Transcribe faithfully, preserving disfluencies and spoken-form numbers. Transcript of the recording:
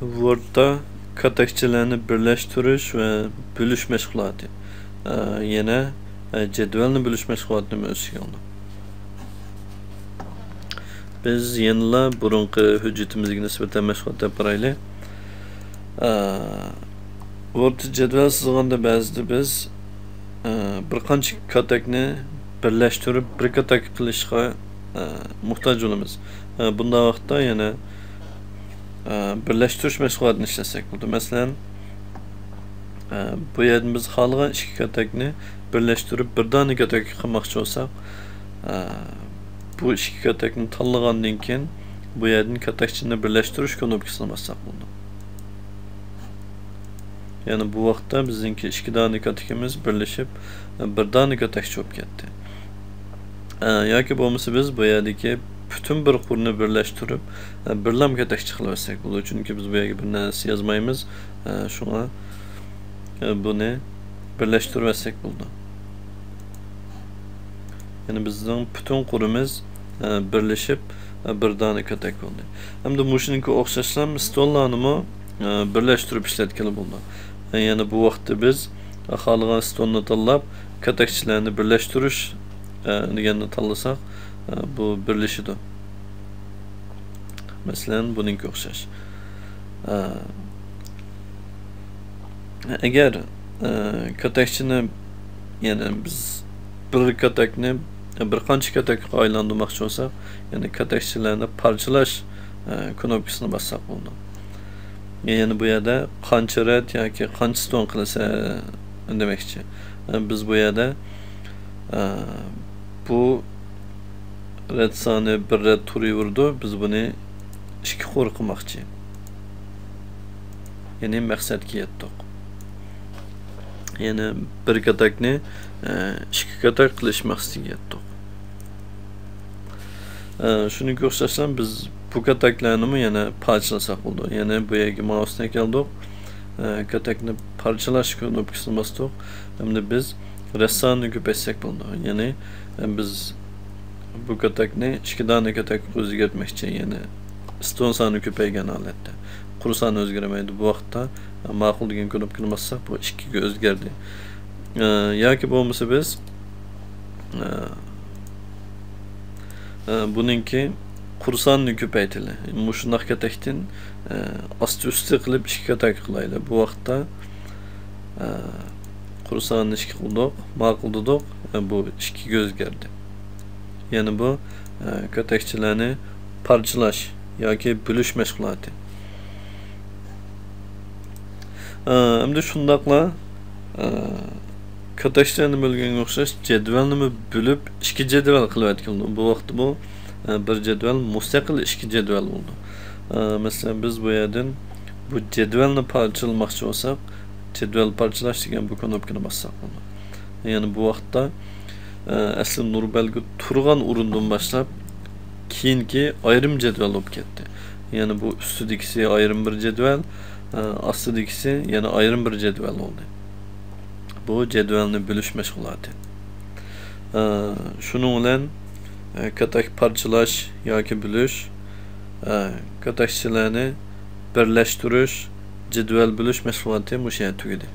ۋوردتا كاتەكچىلەرنى بىرلەشتۈرۈش ۋە بۆلۈش مەشغۇلاتى. ئە، يەنە، ئە، جەدۋەلنى بۆلۈش مەشغۇلاتىنى ئۆز ئىچىگە ئالىدۇ. بىز يەنىلا بۇرۇنقى ھۆججىتىمىزگە نىسبەتەن مەشغۇلات دەپ بارايلى. ئە، ۋوردتا جەدۋەل سىزغاندا بەزىدە بىز، ئە، بىر قانچە كاتەكنى بىرلەشتۈرۈپ، بىر كاتەك قىلىشقا، ئە، موھتاج بولىمىز. ئە، بۇنداق ۋاقىتتا يەنە، ئە، بىرلەشتۈرۈش مەشغۇلاتىنى ئىشلەتسەك بولىدۇ. مەسىلەن، ئە، بۇ يەردىن بىز خالىغان ئىككى كاتەكنى بىرلەشتۈرۈپ، بىر دانە كاتەك قىلماقچى بولساق، ئە، بۇ ئىككى كاتەكنى تاللىغاندىن كېيىن، بۇ يەردىن كاتەكچىنى بىرلەشتۈرۈش كۇنۇپكىسىنى باسساق بولىدۇ. يەنى بۇ ۋاقىتتا بىزنىڭكى ئىككى دانە كاتىكىمىز بىرلىشىپ، بىر دانە كاتەكچە بولۇپ كەتتى. ئە، ياكى بولمىسا بىز بۇ يەردىكى پۈتۈن بىر قۇرنى بىرلەشتۈرۈپ، ئە، بىرلام كاتەكچە قىلىۋەتسەك بولىدۇ. چۈنكى بىز بۇ يەرگە بىر نەرسە يازمايمىز. ئە، شۇڭا، ئە، بۇنى بىرلەشتۈرۈۋەتسەك بولىدۇ. يەنى بىزنىڭ پۈتۈن قۇرىمىز، ئە، بىرلىشىپ، ئە، بىر دانە كاتەك بولدى. ئەمدى مۇشۇنىڭكى ئوخشاشلا ستونلارنىمۇ، ئە، بىرلەشتۈرۈپ ئىشلەتكىلى بولىدۇ. ئە، يەنى بۇ ۋاقىتتا بىز خالىغان ستوننى تاللاپ، كاتەكچىلەرنى بىرلەشتۈرۈش، ئە، دېگەننى تاللىساق، ئە، بۇ بىرلىشىدۇ. مەسىلەن، بۇنىڭكى ئوخشاش. ئە، ئەگەر، ئە، كاتەكچىنى، يەنى بىز بىر كاتەكنى بىر قانچە كاتەككە ئايلاندۇرماقچى بولساق، يەنى كاتەكچىلەرنى پارچىلاش، ئە، كۇنۇپكىسىنى باسساق بولىدۇ. يەنى بۇ يەردە قانچە رەت ياكى قانچە ستون قىلىسەن دېمەكچى. ئە، بىز بۇ يەردە، ئە، بۇ رەت سانى بىر رەت تۇرۇۋېرىدۇ. بىز بۇنى ئىككى قۇر قىلماقچى. يەنى مەقسەتكە يەتتۇق. يەنى بىر كاتەكنى، ئە، ئىككى كاتەك قىلىش مەقسىتىگە يەتتۇق. ئە، شۇنىڭغا ئوخشاشلا بىز بۇ كاتەكلەرنىمۇ يەنە پارچىلىساق بولىدۇ. يەنى بۇ يەرگە مائۇسنى ئەكەلدۇق. ئە، كاتەكنى پارچىلاش كۇنۇپكىسىنى باستۇق. ئەمدى بىز رەت سانىنى كۆپەيتسەك بولىدۇ. يەنى، ئە، بىز بۇ كاتەكنى ئىككى دانە كاتەككە ئۆزگەرتمەكچى. يەنى ستون سانى كۆپەيگەن ھالەتتە. قۇر سانى ئۆزگەرمەيدۇ. بۇ ۋاقىتتا، ئە، ماقۇل دېگەن كۇنۇپكىنى باسساق، بۇ ئىككىگە ئۆزگەردى. ئە، ياكى بولمىسا بىز، ئە، ئە، بۇنىڭكى قۇر سانىنى كۆپەيتىلى. مۇشۇنداق كاتەكتىن، ئە، ئاستى ئۈستى قىلىپ ئىككى كاتەك قىلايلى. بۇ ۋاقىتتا، ئە، قۇر سانىنى ئىككى قىلدۇق، ماقۇل دېدۇق، ئە، بۇ ئىككىگە ئۆزگەردى. يەنى بۇ، ئە، كاتەكچىلەرنى پارچىلاش ياكى بۆلۈش مەشغۇلاتى. ئە، ئەمدى شۇنداقلا، ئە، كاتەكچىلەرنى بۆلگەنگە ئوخشاش جەدۋەلنىمۇ بۆلۈپ، ئىككى جەدۋەل قىلىۋەتكىلى بولىدۇ. بۇ ۋاقىتتا بۇ، ئە، بىر جەدۋەل مۇستەقىل ئىككى جەدۋەل بولىدۇ. ئە، مەسىلەن، بىز بۇ يەردىن بۇ جەدۋەلنى پارچىلىماقچى بولساق، جەدۋەل پارچىلاش دېگەن بۇ كۇنۇپكىنى باسساق بولىدۇ. يەنى بۇ ۋاقىتتا، ئە، ئەسلى نۇر بەلگە تۇرغان ئورۇندىن باشلاپ، كېيىنكى ئايرىم جەدۋەل بولۇپ كەتتى. يەنى بۇ ئۈستىدىكىسى ئايرىم بىر جەدۋەل، ئە، ئاستىدىكىسى يەنە ئايرىم بىر جەدۋەل بولدى. بۇ جەدۋەلنى بۆلۈش مەشغۇلاتى. ئە، شۇنىڭ بىلەن، ئە، كاتەك پارچىلاش ياكى بۆلۈش، ئە، كاتەكچىلەرنى بىرلەشتۈرۈش، جەدۋەل بۆلۈش مەشغۇلاتى مۇشۇ يەردە تۈگىدى.